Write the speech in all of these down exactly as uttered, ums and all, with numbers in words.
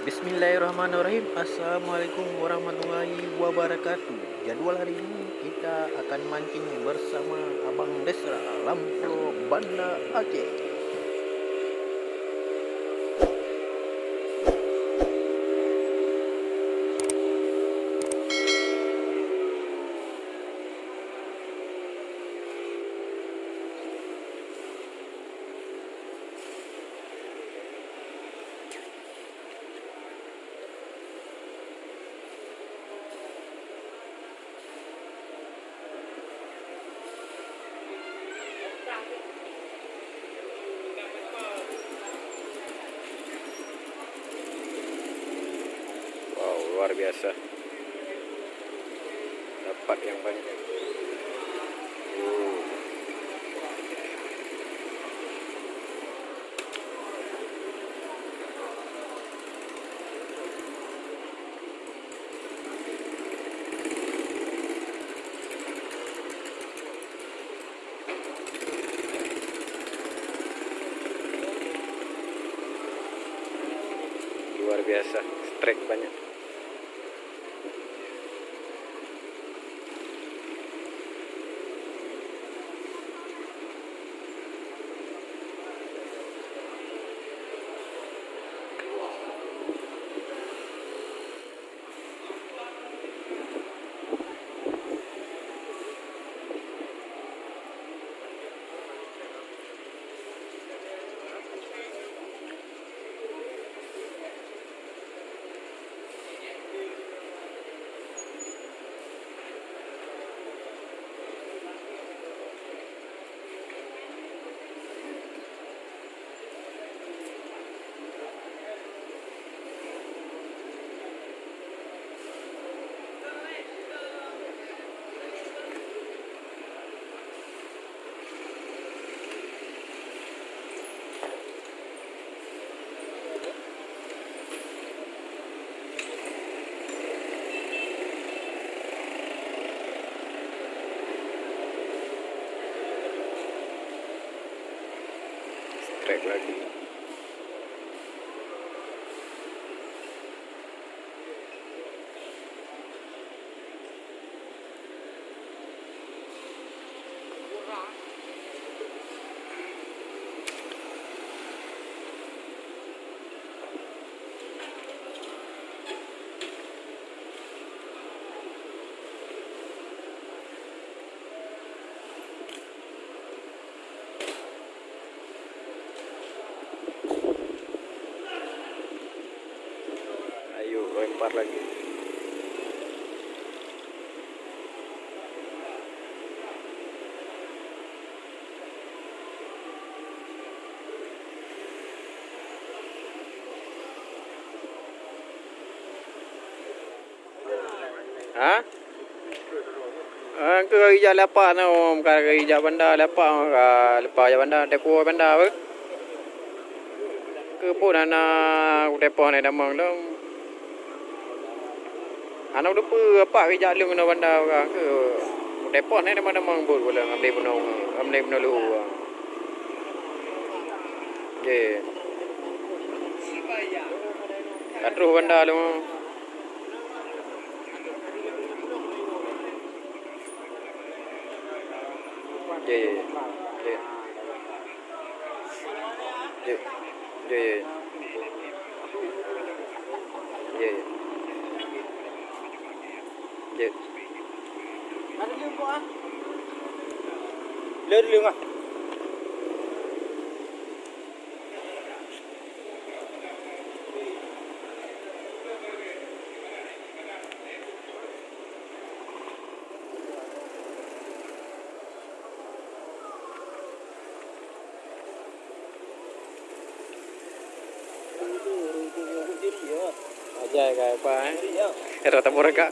Bismillahirrahmanirrahim. Assalamualaikum warahmatullahi wabarakatuh. Jadwal hari ini kita akan mancing bersama Abang Desra Lamplo Banda Aceh. Wow, luar biasa. Dapat yang banyak. Luar biasa, strike banyak. Strike lagi. Ayo, lempar lagi. Ha? Ah, keu kari jak leupah na, oh, bukan kari jak banda leupah, ka leupah jak banda, teupeu banda apa? Keu pun hana kuteupah nai damang dong. Hana kuteupeu apa kari jak leueng na banda, ka keu kuteupah nai damang-damang buet gula ngamlé bunoe, ngamlé bunoe leuhô. Ye. Ka troh banda lom. Ye, ye, ye. Ye. Ye, ye, ye. Ye, ye. Ye. Lé leueng ah. Ajai ka apa, eh? Era tabur ka.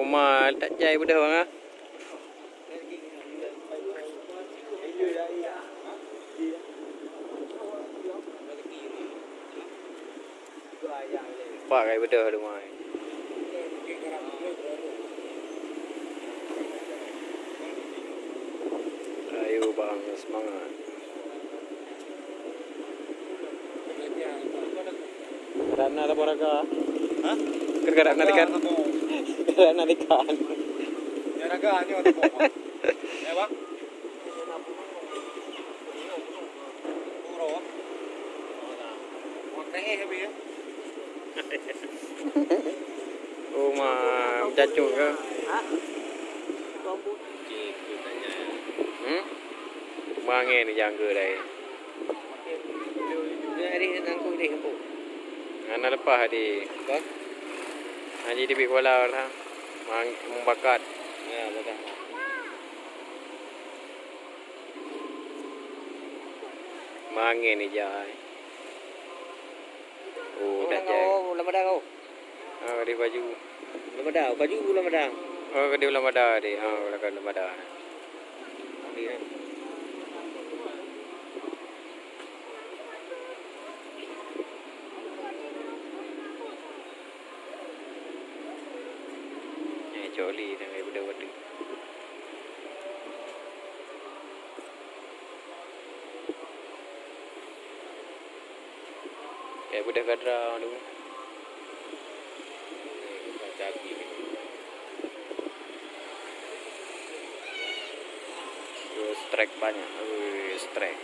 Uma tak jai beudôh bang ah. Pak kai beudôh rumah. Ayo bang, semangat. Karena ada boraga. Hah? Karena ada ikan. Karena ada ikan. Ya raga nyoe ada boh. Ya bang. Puro. Makan eh habis ya. Oh ma, cacok ke? Hmm? Mangén ni jangka dai. Hana leupah di. Haji di Bik Kuala lah. Mang, mumbakat. Ya, bakat. Mangén ija ai. Oh, dah jai. Oh, lamada kau. Ah, di baju. Lamada, baju lamada. Oh, di lamada di. Ah, lamada. Di, ya. Eh, coli dan daripada waduh. Kayak budak gadra tu. Terus strike banyak. Wih, strike.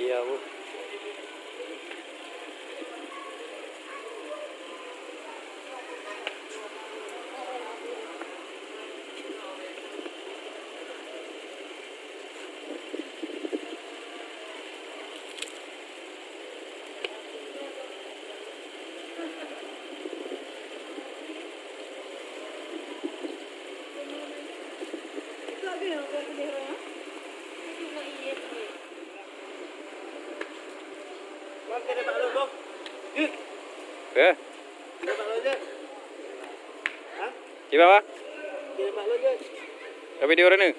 Iya, Bu. Eh? Kiban, Pak? Ka video droeneuh?